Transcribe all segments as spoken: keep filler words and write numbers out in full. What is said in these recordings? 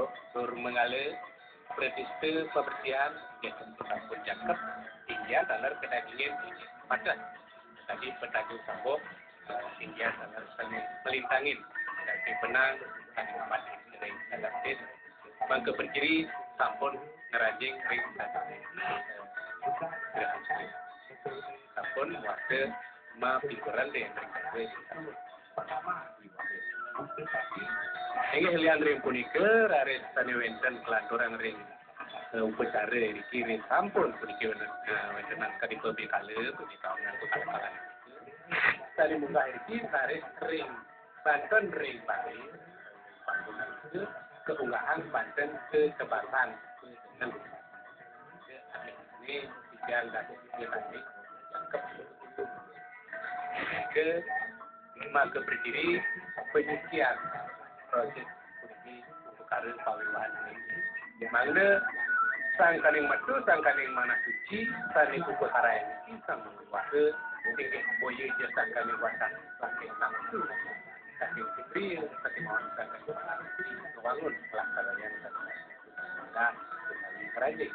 Tur manggala pratistha pabersihan, inggih sampun jangkep, inggih taler kadagingin padah. Tadi petaju sampun, eh, inggih taler sane melintangin, dan benang, dan umat ring dalam din. Mangka berciri sampun ngranjing ring satu. Sampun warga mapikuran deh ring satu. Inggih lian ring punika, raris sane wenten kalanturang ring, eh, upacara iriki ring sampun puniki wenten, eh, wenten angka di pabikala, puniki taun angka kala-kala. Sane munggah iriki raris ring banten ring Bali, panggungan ke keunggahan banten ke kebasan. Ini tiga dasar tiga tadi. Ke maka berdiri penyucian proses kunci upakara pawiwahan ini. Mangda sangkaning metu, sangkaning manah suci, sane upakara ini sang mawiwaha, inggih boya ja sangkaning watak, sangkaning nafsu, sangkaning indria, sangkaning mawon, sangkaning manah suci, wangun pelaksanaan sangkaning. Nah, kembali kerajaan.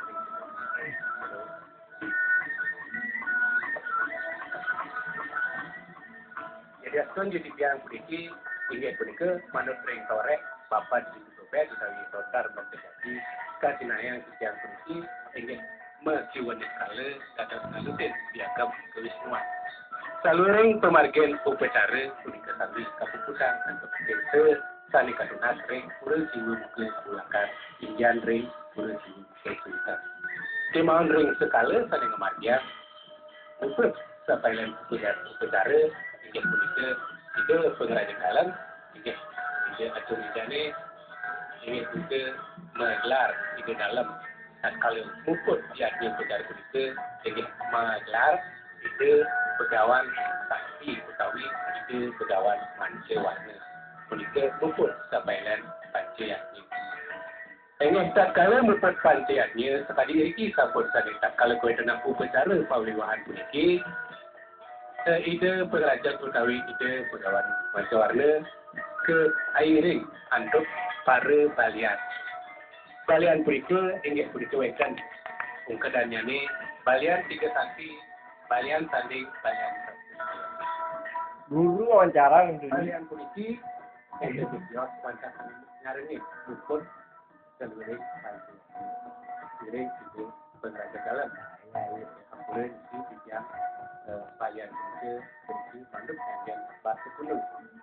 Jadi, astun jadi tiang puniki, inggih punika manut ring torek, papan pintu tobet utawi totar berkejati, kasinayang titiang puniki, inggih makiwa niskala dados ngalutin piagam kawisnuan. Saluiring pamargin upacara punika sami kapuputang antuk desa sane katunas ring Pura Siwa Buka Bulakan, inggian ring Pura Siwa Buka Bulakan. Kemawon ring sekala sane ngamargiang muput sapaelan upacara, inggih punika Ida Pangrajin Dalem, inggih Ida Atur Idane, inggih punika magelar Ida Dalem. Tatkala muput yadnya upacara punika, inggih magelar Ida Begawan Sakti utawi Ida Begawan Manca Warna. Punika muput sapaelan panca yadnya. Inggih tatkala muput panca yadnya, sakadi iriki sampun sane tatkala kawéntenan upacara pawiwahan puniki, eh, Ida Pangrajin utawi Ida Begawan Manca Warna kairing antuk para balian. Balian punika inggih punika wénten ungkedannyane balian tiga sasi, balian sanding, balian guru wawancara. Balian puniki inggih tios wantah nyarengi muput saluiring panci. Saluiring Ida Pangrajin Dalem. Ampura isi titiang, eh, balian punika puniki manut kalian basa kuno.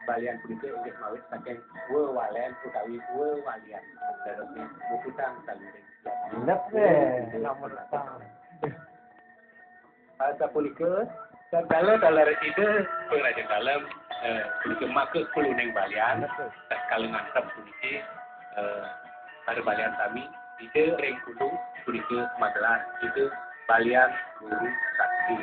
Balian punika inggih mawit saking wewalen utawi wewalian. Dados muputang saluiring. Genep weh, nomor tang. Sapunika, tatkala taler Ida Pangrajin Dalem, eh, punika maka kuluning balian, tatkala ngantep puniki, eh, para balian sami, Ida ring kulung punika magelar Ida Balian Guru Sakti.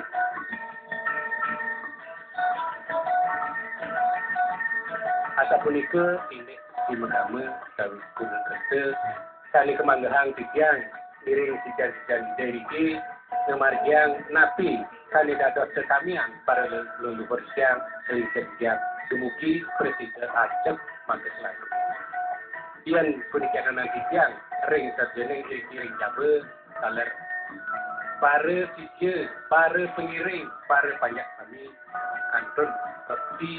Asapunika indik Bima Gama utawi Guru Kerta sane kamanggehang titiang ngiring sijan-sijan Ida niki ngamargiang napi sane dados sesamian para leluhur titiang, kalintang titiang dumugi prasida ajeg mangda selalu. Yen puniki anan titiang ring sajeroning iring-iring jaba taler para sisia, para pangiring, para panjak sami kantun bekti,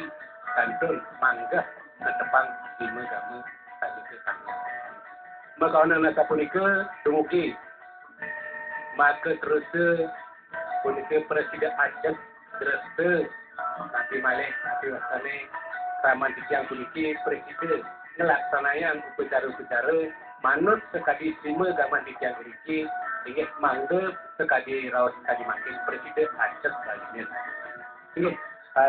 kantun manggeh netepang Bima Gama sané kasami. Makaonan sapunika dumugi maka terus punika prasida ajeg dresta napi malih napi wastané kraman titiang puniki prasida nglaksanayang upacara-upacara manut sakadi sima gaman titiang puniki, inggih mangda sakadi raos sakadi mangkin prasida ajeg balinya. Inggih,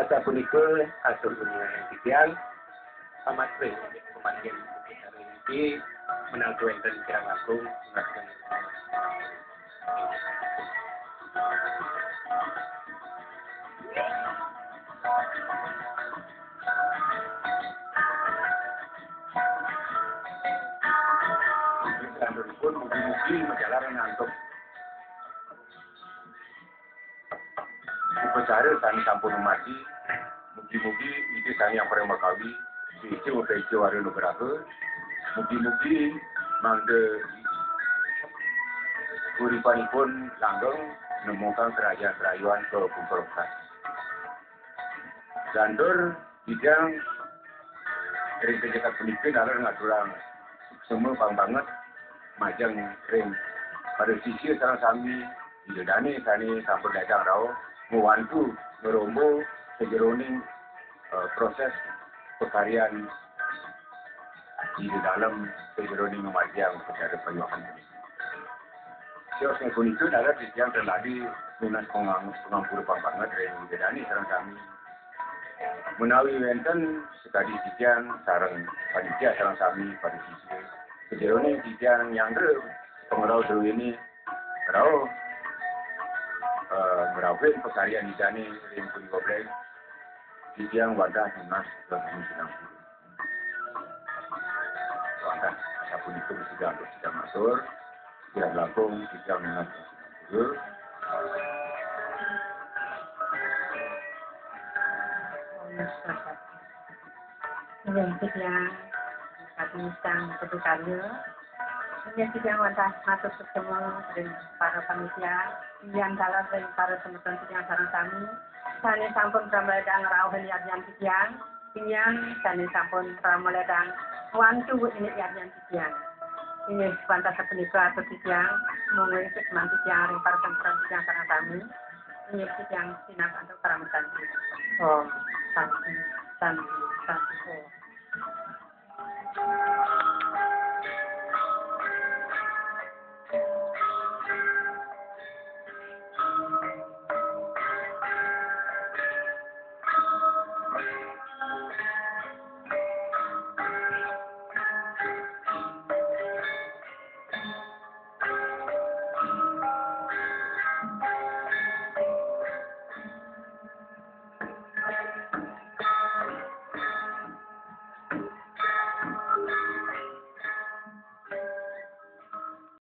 sapunika atur uningan titiang. Pamatra inggih pamargin upacara niki menawi wénten kirang langkung. Sampun mugi-mugi majalaran antuk upacara sané sampun umadi. Mugi-mugi Ida Sang Hyang Paramakawi, Ida Upacara Wara Nugraha. Mugi-mugi Mangda uripanipun langgeng nemokan kerayan-kerayan ka pungkur wekas. Lantur titiang ring jagat punika taler ngaturang suksma pang banget majeng ring para sisia sareng sami, Ida dane sane sampun ledang rauh ngwantu ngrombo sajeroning, eh, proses pakaryan di dalem sajeroning ngamargiang upacara panyuapan punika. Sios punika taler titiang ten lali nunas pangang-, pangampura pang banget ring Ida dane sareng sami. Menawi wenten sakadi titiang sareng panitia sareng sami pada sisia, sajeroning titiang nyanggra pangrauh druene rauh, eh, ngrauhin pakaryan Ida dane ring punika blen, titiang wantah nunas geng sinampura. Wantah sapunika sida antuk sida matur, titiang langkung titiang nunas geng sinampura. Inggih titiang kadi sang kedukarya. Inggih titiang wantah matur suksma ring para panitia, titiang taler ring para semeton titiang sareng sami sane sampun pramledang ngrauhin yadnyan titiang, titiang sane sampun pramledang ngwantu indik yadnyan titiang. Inggih wantah sapunika atur titiang, monggo ing semeton titiang ring para semeton titiang sareng sami. Inggih titiang sineb antuk parama santi. Om Santi, Santi, Santi Om.